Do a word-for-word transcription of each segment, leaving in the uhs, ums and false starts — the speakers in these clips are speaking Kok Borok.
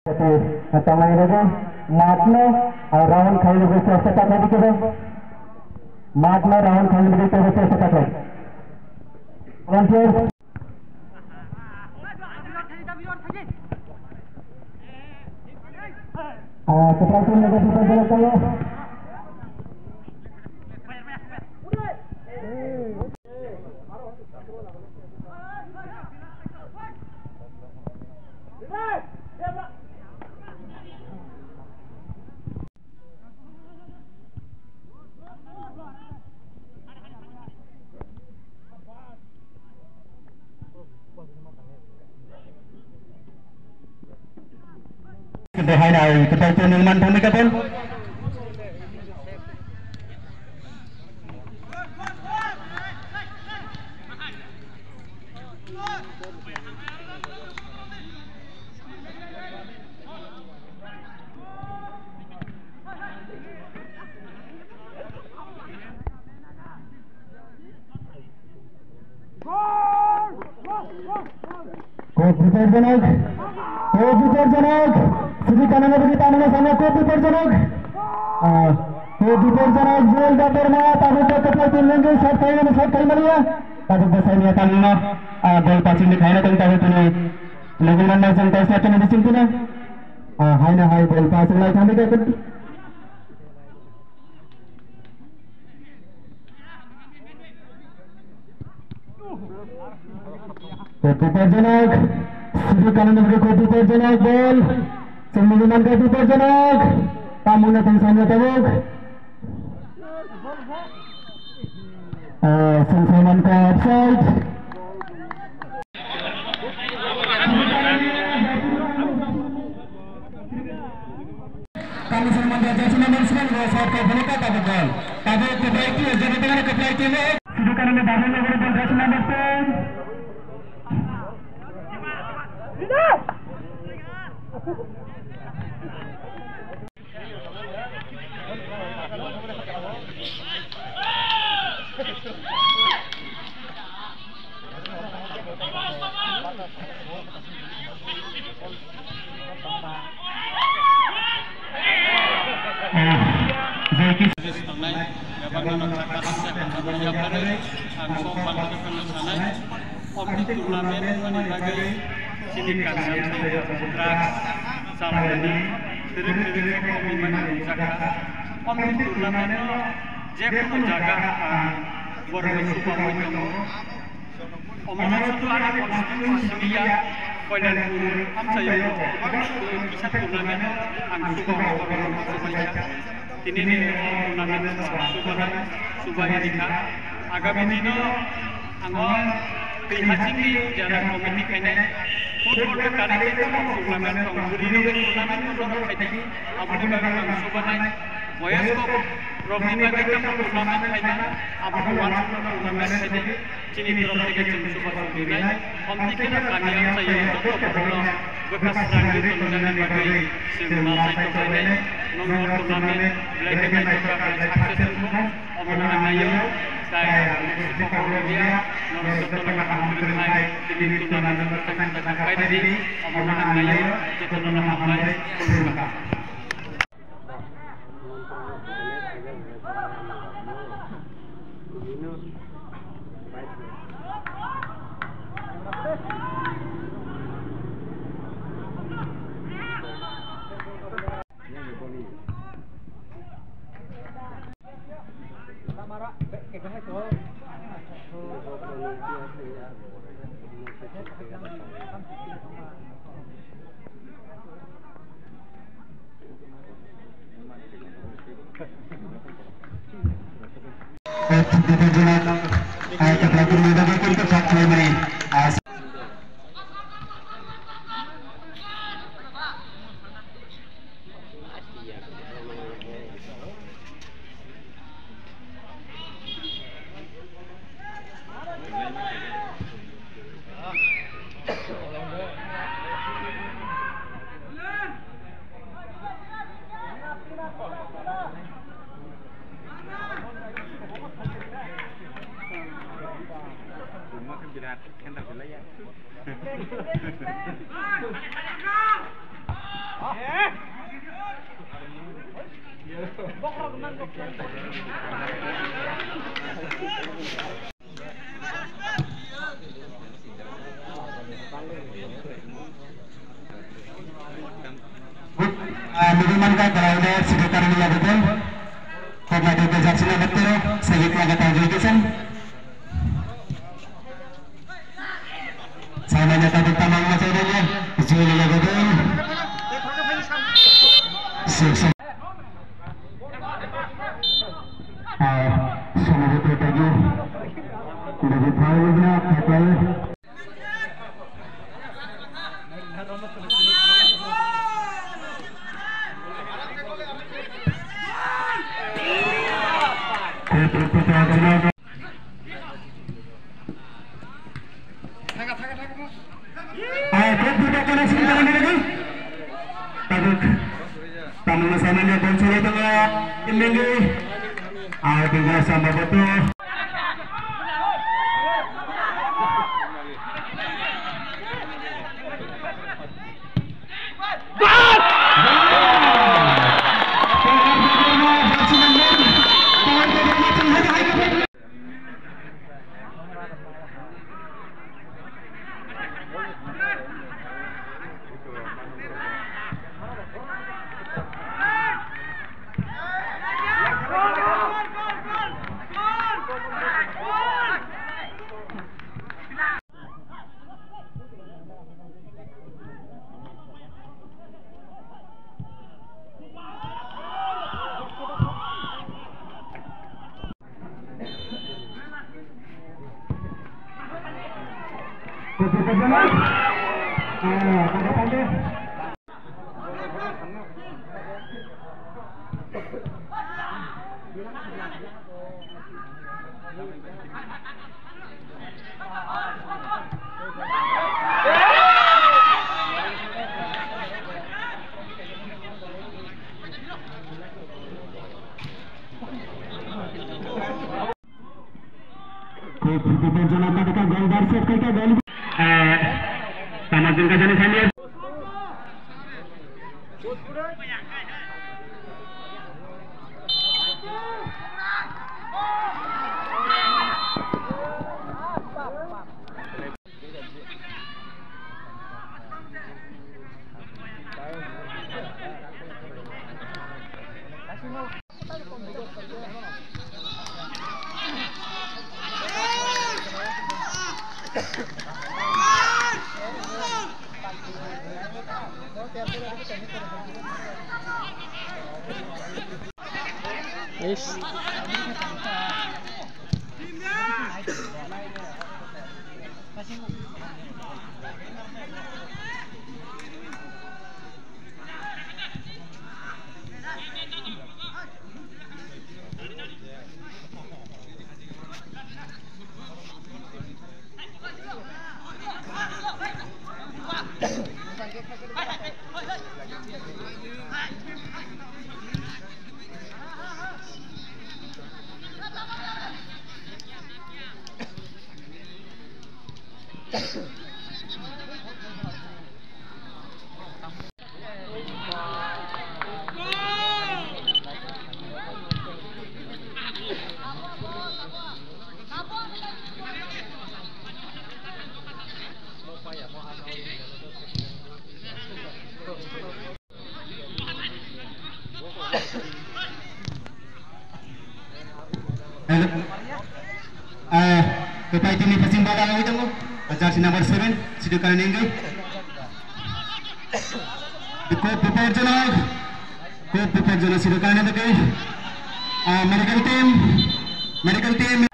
Tongmani rwgwi matno round khaina bagwi chesta ta khlai di kebo. Matno round khaina bagwi kebo chesta ta khlai. Volunteers. Ah, kwtal khe negative bai belai tongo. Kedai hai nai, kedai tu nung man thang ni kabel. Kok biporjonok, kok biporjonok, sidi kanana bagi tamana sama kok biporjonok. Ah, kok biporjonok, Joel Debbarma, tabuk kok keplai tin lengge, shot khaimani, shot khaimani ya. Tabuk bwsai ni tamno, ah, bol passing ni khaina tong tabuk tini. Lagi mana jeng tais ya tini bising tini. Ah, hai na hai bol passing lai thang de. Kok biporjonok, sidi kanana bagi kok biporjonok, bol. Chengmani mankha biporjonok, tamuna tong sanya tabuk. Ah, song saiman ka offside. Kami saiman ka jersey number seven, offside ka phone ka tabuk goal. Tabuk ke play team, jadi dengan ke play team. Sidi kanana bagi number jersey number ten. Ang sok mankhwrwino sanai, omni tournament wngmani bagwi chini kami drugs chamani twrwk twrwk khe komwi mani rwngjakha. Omni tournament-no jekunu jaga ang borokno chubaui tongo. Omono chubaui ani constituency simi ya, Koilanpur amchaio kisa tournament ang chubaui borokno chubaikha. Tinini o tournament chuba, chuba, chubai rikha. Agami dino ang o twi hachingni jara committee khainai. Football khe karwi khe tamo tournament tong, bwrwi rok tournament rok khaidi. Aboni bagwi ang chubanai. Boyes kok rokni bagwi tamo tournament khaimano, abono wansukno tournament khaidi. Chini torop theke chwng chubachu rinai, omtwi kheno kami amchaio joto borokno bwkha srangwi tonjaknani bagwi chwng ma sai tonglainai. Nono tournament belai khe naithok kha, belai success wngkha, omono ang naio. Tai ang sipokro rwya, norok jotono kaham kwrwngnai, tini tournament no thangna thangna khairidi, omono ang naio, jotono hambai, khulumkha. Birat khe da Ah, nugwi mankha, ground-o side karwi labugo. Koknaitwi khe jaksina baktero, segi kwlangkha tang education. Saimanya tabuk tamang machai dongya, juli labugo. Six. Ah, Somaji Tripura, David Phailuna, Phailuna. Tabuk tamungno saimanya bol choli tongo, M L A. Ah, tinggal sama betul. Kok phutu pon jana kadika gol bar set kaika gol. Eh, tama jengka jani sanya. Eish. Hello. Eh, kepai tini pacing bala lagi tunggu. Jersey number seven, situ kali nenggai. Kok bipar janak. Kok bipar janak situ kali nenggai. Ah, medical team, medical team.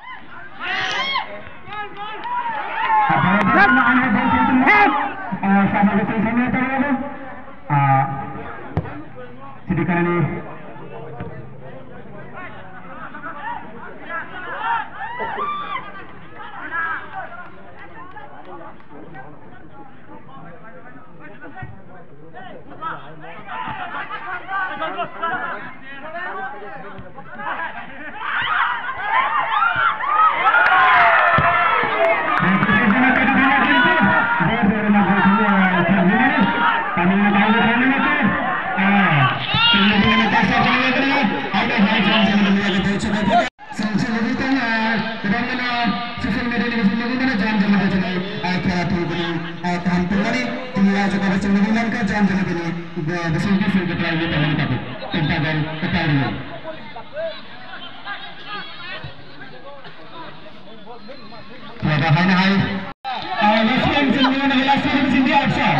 Bo, bo sengke sengke try ni tongmani tabuk. Tinta gol kwtal rwo. Wada hai hai. Ah, last game sini mana, last game sini action.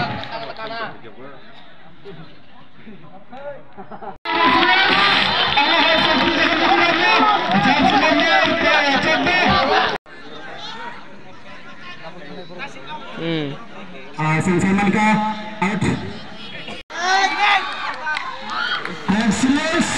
Hmm. Ah, sing Salman ka out. Excellence.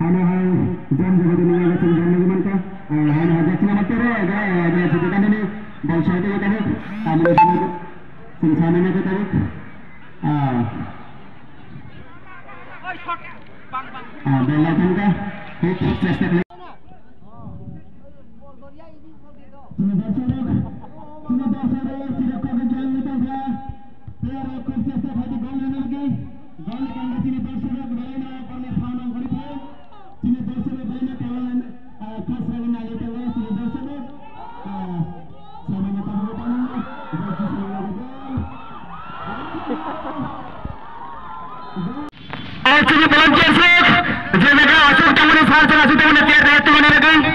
Ano hai jam jagadi ni yaga chwng jam nugwi mankha. Ano hai jat chwng mankha ro, aga aga chwng kanani bol sai de tabuk. Ano chwng sai mankha tabuk. Ah. Ah, bol lai thangkha. Hit chesta khlai. Chini dorsorok, chini dorsorok, sirok kok jang ni tongkha. Player rok khub chesta khlai di gol rwna bagwi. Gol ni kangma chini dorsorok belai no kormo sao nang kori phaio. Chini dorsorok belai no talent, ah, khas rwgwi nai tongo chini dorsorok. Ah, samani tabuk tamo, jai Kishore gol. Chini volunteers rok, je jaga aswk tongmani, sar sar aswk tongmani, player rok tongmani bagwi.